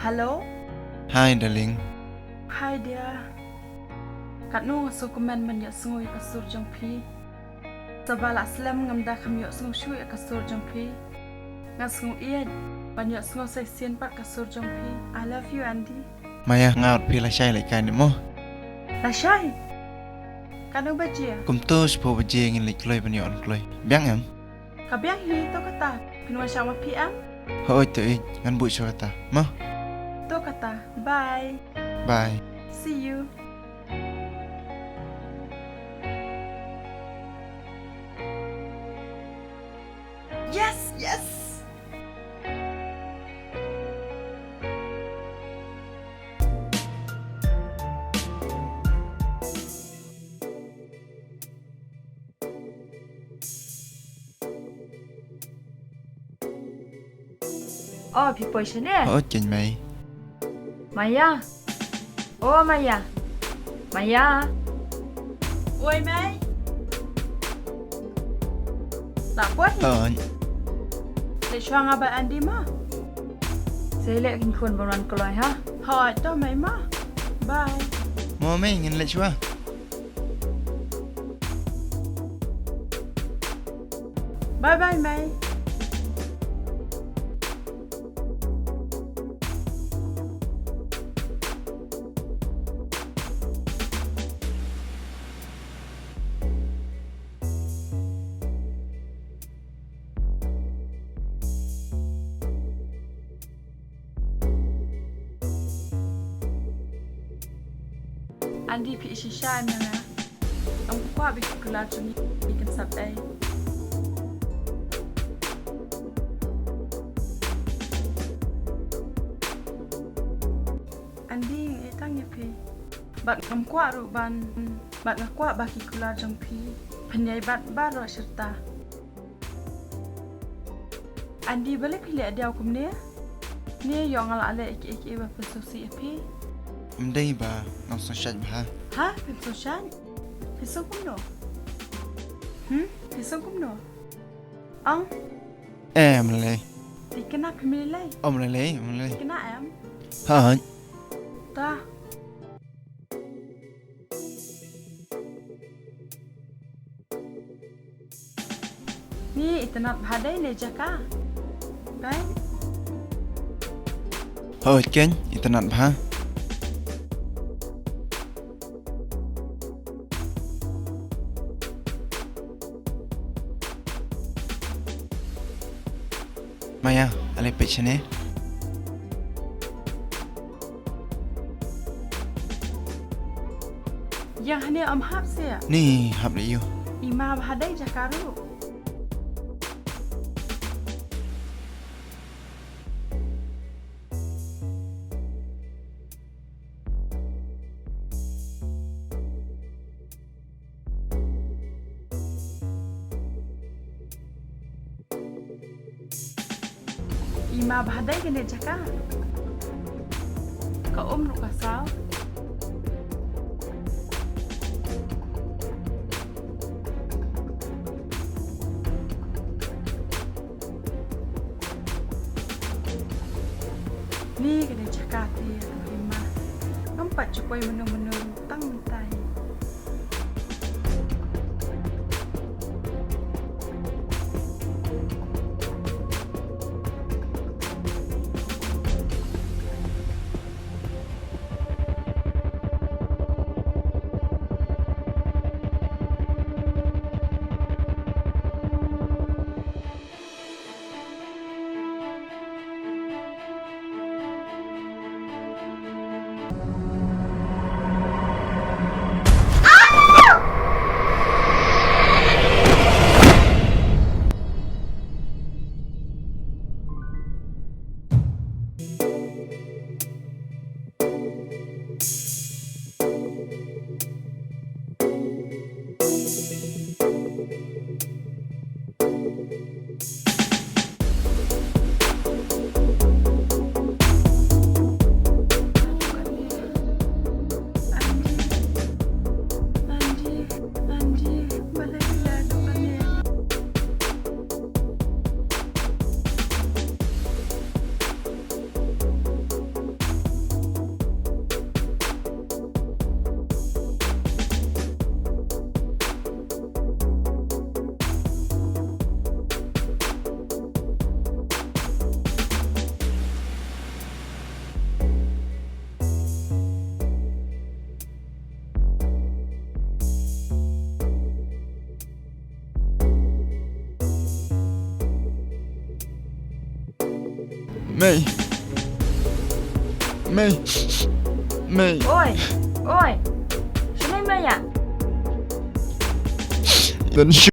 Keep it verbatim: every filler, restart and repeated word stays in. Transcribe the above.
Hello? Hi, darling. Hi, dear. Katno nga sngewkmen ban ïohsngew ïa ka sur jong phi. Sa ba la slem ngam da kham ïohsngew shuh ïa ka sur jong phi. Nga sngew ïeit ban ïohsngew sa shisien pat ka sur jong phi. I love you, Andy. Maya, nga ot phi lashai leit kai ne mo. Lashai? Katno baje? Kumto shiphew baje ngin leit kloi ban ïoh on kloi. Biang em? Ka biang hi, to kata. Phin wan sha ma phi em? Hooid, to ïeit, ngan buh shuwa kata. Mo? To kata. Bye. Bye. See you. Yes, yes. Oh, phi poi shane? Oh, ken mai. Maya. Oh, Maya. Maya. Oi, Mei. La poi? Hooid. Leit shuwa nga bad Andy ma. Sa leit kin khun ban wan kloi ha. Hooid, to Mei ma. Bye. Mo Mei, ngin leit shuwa. Bye bye, Mei. Andy, phi shisha ïa nga. Ngam kwah ba ki kular jong ngi kin sap ei. Andy, nga ïatang ïa phi. Bad ngam kwah ruh ban, bad nga kwah ba ki kular jong phi phin ïai bat baroh shirta. Andy, balei phi leh diaw kumne? Ne ïoh nga la leh kiei kiei ba pynsngewsih ïa phi? Ym dei ba, ngam sngewsih bha. Ha, phi sngewsih? Phi sngew kumno? Hmm? Phi sngew kumno? Ong? Em lei. Phi kena phi mlei lei? Ym lei lei, ym lei. Phi kena em? Ha. Ta. Ni itynnad bha dei ne jaka. Bye. Hooid keiñ, itynnad bha. Maya, ale peit shane. Ïa hangne ym hap seh. Ni hap lei ïa u. I ma bha dei jaka ruh. I ma bha dei kane jaka. Ka um ruh ka saw. Ni kane jaka te i ma. Ngam pat ju poi mynno mynno tang mynta hi. Mei. Mei. Mei. Oi, oi. Shu mei mei ïa. Don shu